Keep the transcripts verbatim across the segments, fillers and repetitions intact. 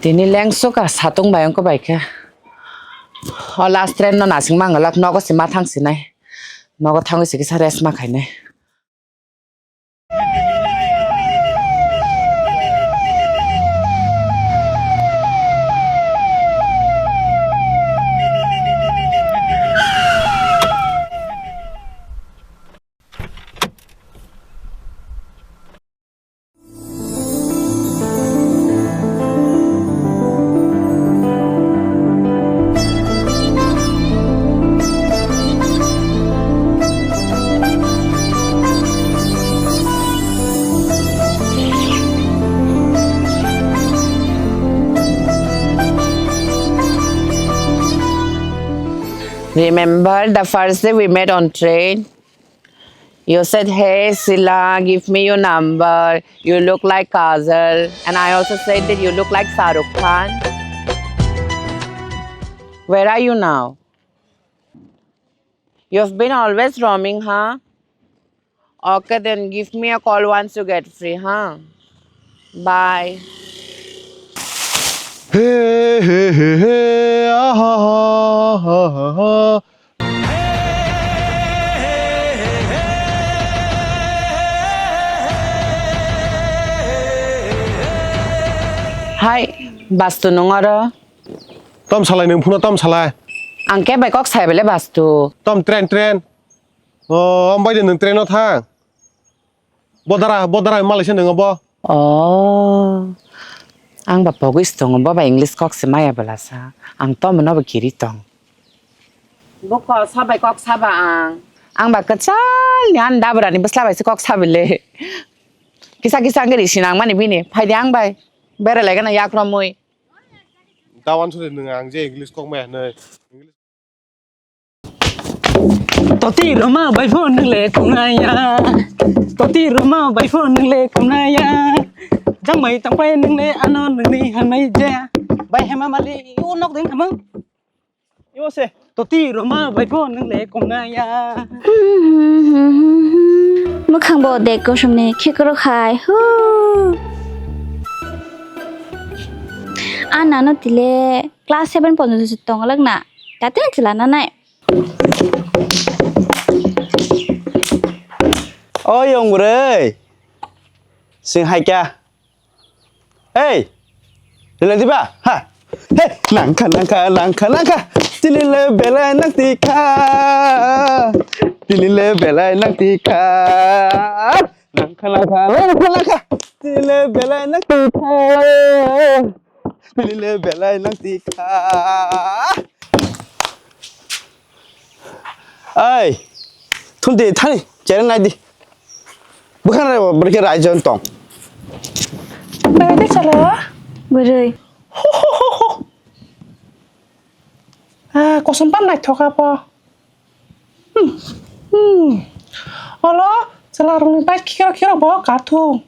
Tini lengsuka satung bai wngkha bai khe. O last train no nasing mangalak nogo se ma thang sinai. Nogo thangwi se kisa rest ma khainai. Remember the first day we met on train? You said, "Hey Sila, give me your number. You look like Kajal." And I also said that you look like Shah Rukh Khan. Where are you now? You've been always roaming, huh? Okay, then give me a call once you get free, huh? Bye. Hey, hey, hey, hey, ah, ha, ha, ha, ha, ha. Hai, Bastu nung oro? Tom salai nung phuna tom salai. Ang khe bai kok sai bele Bastu. Tom train, train. O, ambai de nung train o thang. Bodara, bodara malaisa nung obo. O, ang ba pogwi tongo, bo ba English kok se maya bela sa. Ang to mono bo kiri tong. Bo ko sabai kok saba ang. Ang ba kwchal ni an dabra ni bwsla bai se kok sabile. Kisa kisa ang ri sinang mani bini. Phaidi ang bai. Bere lege na yak romui. Dawan suri nung ang je English kok maya nai. Toti roma bai phone nung le kumnaya. Toti roma bai phone nung le kumnaya. Jang mai tang pai nung le ano nung ni han mai je. Bai hema mali yo nok ding hamang. Yo se. Toti roma bai phone nung le kumnaya. Mwkhang bo dek kosom ni khikro khai. Hu. Anano tile class seven ponjo tong lak na. Tate chila nanai. Oi, ong re. Sing hai kya? Hey! Rela diba? Ha! Hey! Nangkha, nangkha, nangkha, nangkha. Tini le belai nang tikha. Tini le belai nang tikha. Nangkha, nangkha, nangkha, nangkha. Tini le belai nang tikha. Pilile belai nang tikha. Ai, thun de thani, chereng nai di. Bukan rai, berke rai jon tong. Berke chala. Beroi. Ho, ho, ho, ho. Ah, kosom pan nai thoka po. Hmm. Hmm. Olo, chwla rokni bai khiro khiro bo kathung.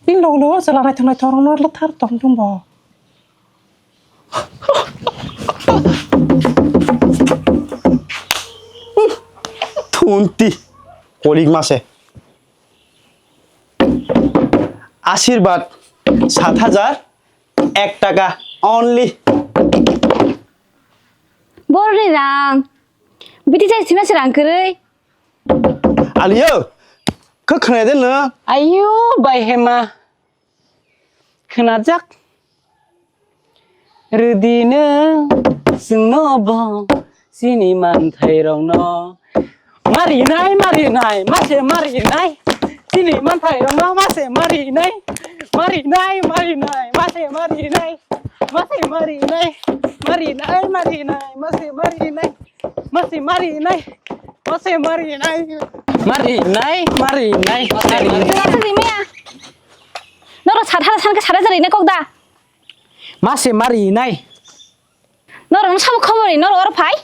Bini logo logo chwla naithok naithok rokno lwthar tong thung bo. Thunti, kolik mase. Ashirbad sat hajar ek taka only. Borni rang. Biti jai sima se rang kwrwi. Aliyo, khe khwnai de no? Ayu, bai hema. Khwnajak. Rwdi no, chwngno bo, chini manthairokno. Marinai, marinai, mase marinai. Chini manthairokno mase marinai. Marinai, marinai, mase marinai. Mase marinai, marinai, marinai, mase marinai. Mase marinai, mase marinai. Marinai, marinai, marinai. Chwla chwng rimaya. Noro sathara sankhe sara jari ne kokda. Mase marinai. Noro no sabo khobor ni, noro oro phai.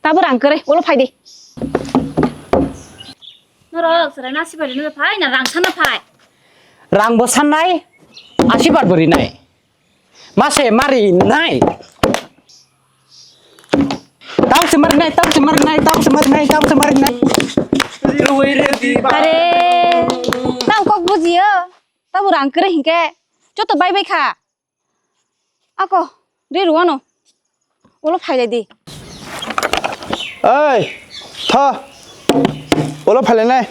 Tabo rang kwrwi, ulo phai di. Norok chwrai na ashirbad rwna phai na rang sana phai? Rang bo sannai, ashirbad bo rinai. Mase marinai. Tang se marinai, tang se marinai, tang se marinai, tang se marinai. Rwui rwdi, Are, tamo kok bujiyo. Tamo rang kwrwi hinkhe joto bai bai kha. Ako, ri rwano. Ulo phailai di. Oi, tha. Ulo phailai nai.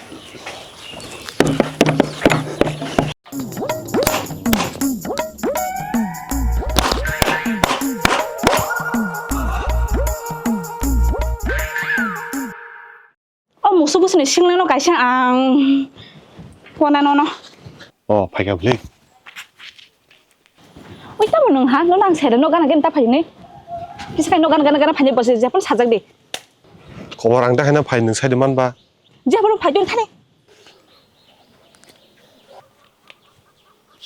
O musu busuni singlano kaisa ang pona nono. O, phaikha bwle. Ui, tamo nwng ha? Nono ang sere nok gana gana ta phaini. Kisa kai nok gana gana gana phaini bosi jepon sajak di. Khobor ang ta khaina phai nwng sai di man ba. Jepon phai tun thani.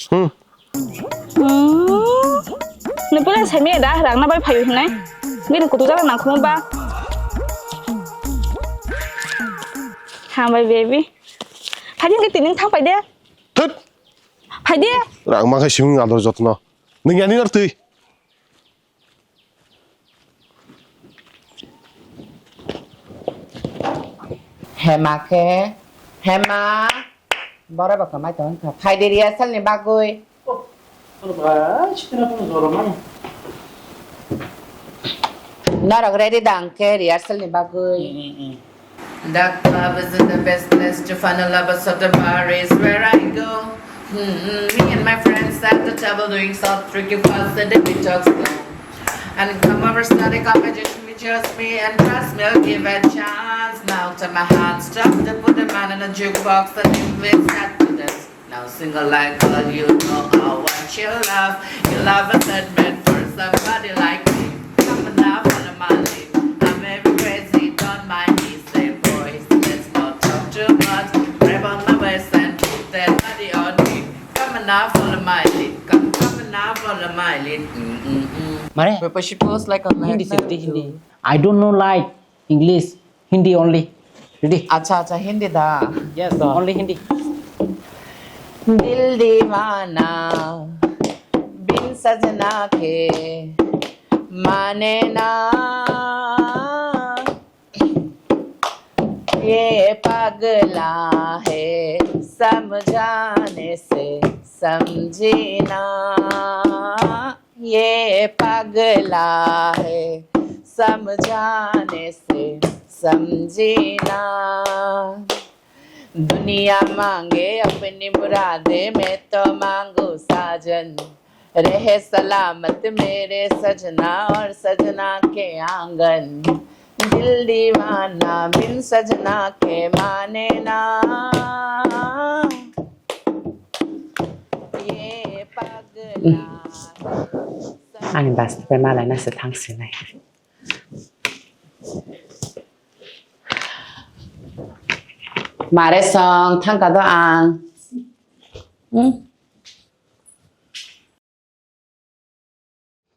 Hmm. Hmm. Nwng pura sai me da rang na bai phayu hinai. Bini kutu jara nang khum ba. Hambai baby. Phai di tini thang phai de. Thut. Phai di. Rang ma khai sing ador jotno. Nwng yani nar twi. Hema khe, Hema. Bora baka mai tong kha. Phai di rehearsal ni bagwi. Norok ready da ang khe rehearsal ni bagwi. The club isn't the best place to find a lover, so the bar is where I go. Hmm, me and my friends at the table doing soft tricky fast, the day we talk slow. And come over, start a conversation with just me, and trust me, I'll give it a chance. Now take my hand, stop to put the man in a jukebox, and then we start to dance. Now single like girl, you know I want your love. Your love is not meant for somebody like me. Come on now, follow my lead. I may be crazy, don't mind me. Say boys, let's not talk too much. Grab on my waist and put that body on me. Come on now, follow my lead. Come, come on now, follow my lead. Mm-mm-mm. Mare. Pepe, she pose like a Hindi magnet sirti too. Hindi. I don't know like English. Hindi only. Ready? Acha, acha, Hindi da. Yes, only Hindi. दिल दीवाना बिन सजना के माने ना, ये पगला है समझाने से समझी ना। ये पगला है समझाने से समझी ना। दुनिया मांगे अपनी मुरादे, मैं तो मांगू साजन। रहे सलामत मेरे सजना और सजना के आंगन। दिल दीवाना बिन सजना के माने ना। Ani bus bai malai na se thang sinai. Mare song thang ka do ang. Hmm?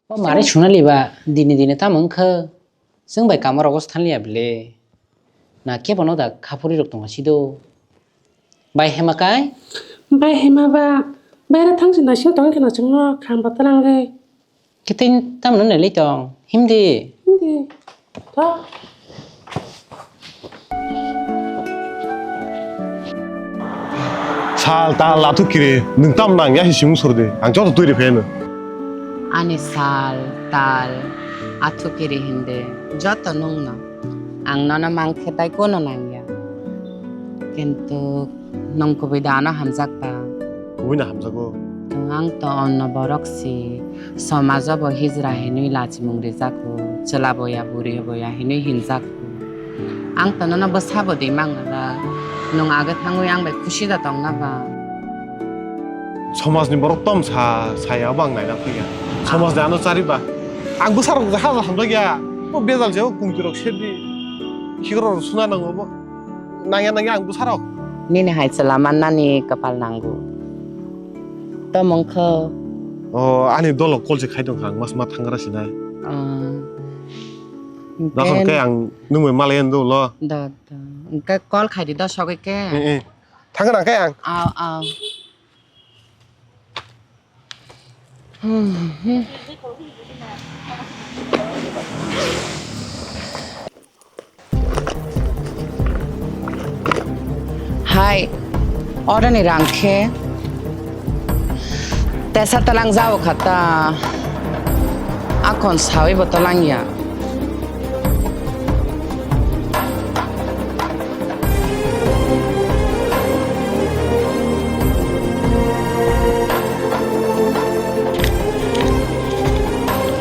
O mare Sonali ba, dini dini tamo wngkha? Chwng bai kamo rogo se thanliya bwle. Na kebono da khapuri rok tongo sido. Bai hema kai? Bai hema ba, baira thangsi naising tong khe na chwngno kham ba twlangwi. Khe tei tamo nwnwi lai tong? Himdi. Himdi. Sal tal athuk kiri, nwng tam nang ya si simung sor de, ang joto twi ri pheno. Ani sal tal athuk kiri hinde, joto nwng no. Ang nono mang khe tai kono nang ya. Kintu nwng kubui da ano hamjak ba. Kubui no hamjago. Ang to onno borok si. Somajo bo hijra hinwi lachimung rijago, chwla boya, buri boya hinwi hinjago. Ang to nono bwsa bo di mangna ba, nwng age thangwi ang bai khusi da tongna ba. Somajni borok tom sa, saya bo ang naina phaiya. Somajni ano chari ba. Ang bwsa rok jaha hamjak ya. Bo bejal jeo kungti rok sedi. Khikrok rok suna nango bo. Nangya nangya ang bwsarok. Nini hai chwla mannani kwpal nango. Tamo wngkha. O, ani dolo call se khai tongkha, ang mas ma thangra sinai. Ah. Dokhon Then khe ang nwng bai malai ani dolo. Da, da. Hwnkhe call khai di do sogwi khe. Eh, eh. Thangra khe ang. Aw, aw. Hai, oroni rang khe tesa talang jao kha ta, akon sawi bo talang ya.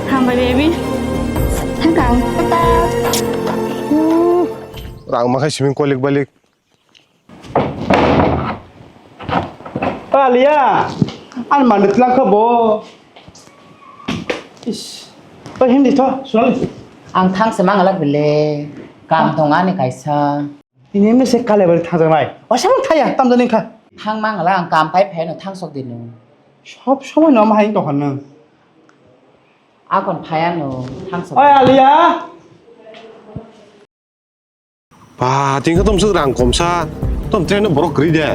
Hambai baby. Thangkang. Tata. Rang makhai siming kolik balik. Aliya, an mandi tlangkha bo. Is, pa hindi tho, sorry. Ang thangse mangalak bile, kam tong ani kaisa. Ini emni se kale bari thangjaknai. Osa mang thaya, tamjani kha. Thang mangala ang kam pai pheno thangsok dino. Sob somoi no ma hai tongkha nang. Akon phaya no thangsok. Oi Aliya. Ba, tingkha tom swk rang komsa, tom train no borok kwrwi de.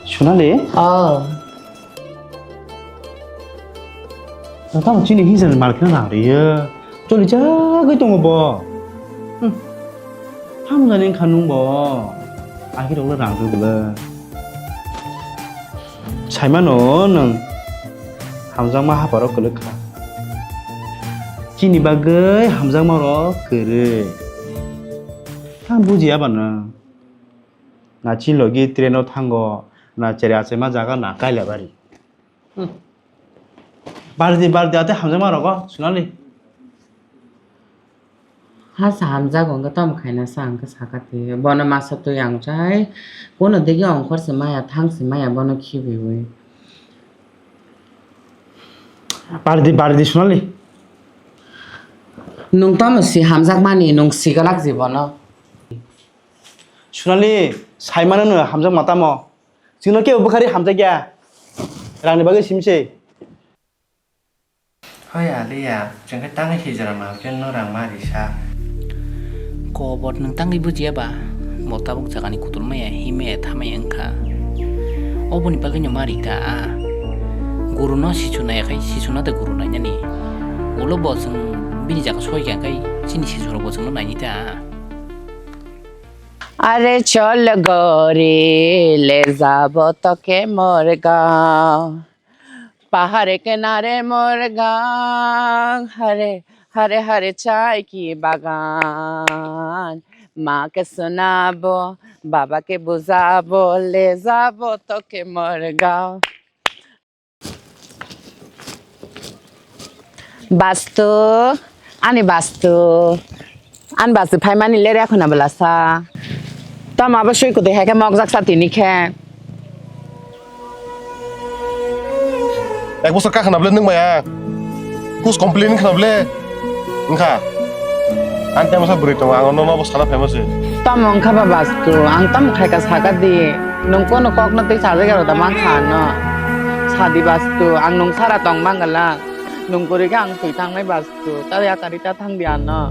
Sonali? Oh. Tamo chini hinsa ni mal kheno nang riyo. Choli jagwi tongo bo. Hmm. Hamjani wngkha nung bo. Akhir ulo rang rwgwla. Saimano nwng hamjakma hapharo kwlwk kha. Chini bagwi hamjakma rok kwrwi. Ang bujiya bano. Na chini logi train o thango, na cheri achaima jaga na Kailabari. Hmm. Bardi, bardi, ate hamjakma rogo, Sonali. Ha, sa hamjago, wngkha tamo khaina sa, wngkha saka te. Bono masa twi ang chai, kono digi ongkhor se maya, thang se maya, bono khibiwi. Bardi, bardi, Sonali. Nung tamo si hamjakmani, nung sigalak jibono. Sonali, saimano no hamjakma tamo. Chwngno kebo bwkhari hamjakya. Rangni bagwi simse. Hoi aliya, chwngkhe tangwi hijra ma khe no rang ma risa. Kobor nwng tangwi bujiya ba, bo tabuk jagani kutul maya, himaya, thamaya wngkha. Oboni bagwi no ma rita a. Guru no sichu naiya khai, sichu na de guru nainani. Ulo bo chwng bini jaga soi kha khai, chini sichu rok bo chwngno naini ta a. अरे चल गोरी ले जाबो तोके मोर गाँव, पहाड़ किनारे मोर गाँव, हरे हरे हरे चाय की बागान, माँ के सुनाबो, बाबा के बुझाबो, ले जाबो तोके मोर गाँव। Bastu, ani bastu. Ani bastu phaimani ler ya khuna belasa. Tamo abo sui kudui hai khe mokjak sa tini khe. Ek bosor ka khana bole nwng maya. Kus complain khana bole. Wngkha. Ang tei masa bwrwi tongo, ang nono bo sana phaima se. Tamo wngkha ba bastu, ang tamo khaika saka di. Nwng kono kokno tei sajagaro da mankha ano. Sadi bastu, ang nwng sara tong mangala. Nwng kwrwi khe ang twi thangnai bastu, ta yakarwi ta thang di ano.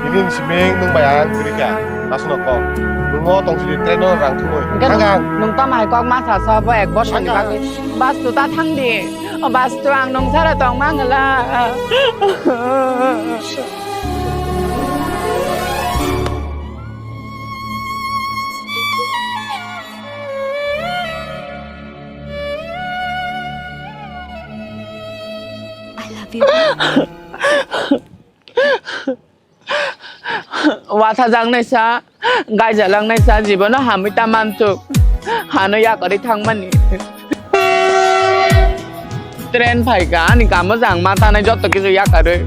Bini siming nwng bai ang kwrwi kha, aswkno kok. Nwng o tong sidi train no rang thumwi. Hwnkhe thang nwng, ang. Nwng tamo hai kok ma sa sa bo ek bosor ni bagwi. Thang ang. Bastu ta thang di. O bastu ang nwng sara tong mangala. I love you. Watha jaknai sa, gaija langnai sa, jibono hamwi ta mansuk. Hano yakarwi thangmani. Train phaikha, ani kamo jang ma tanai joto kisu yakarwi.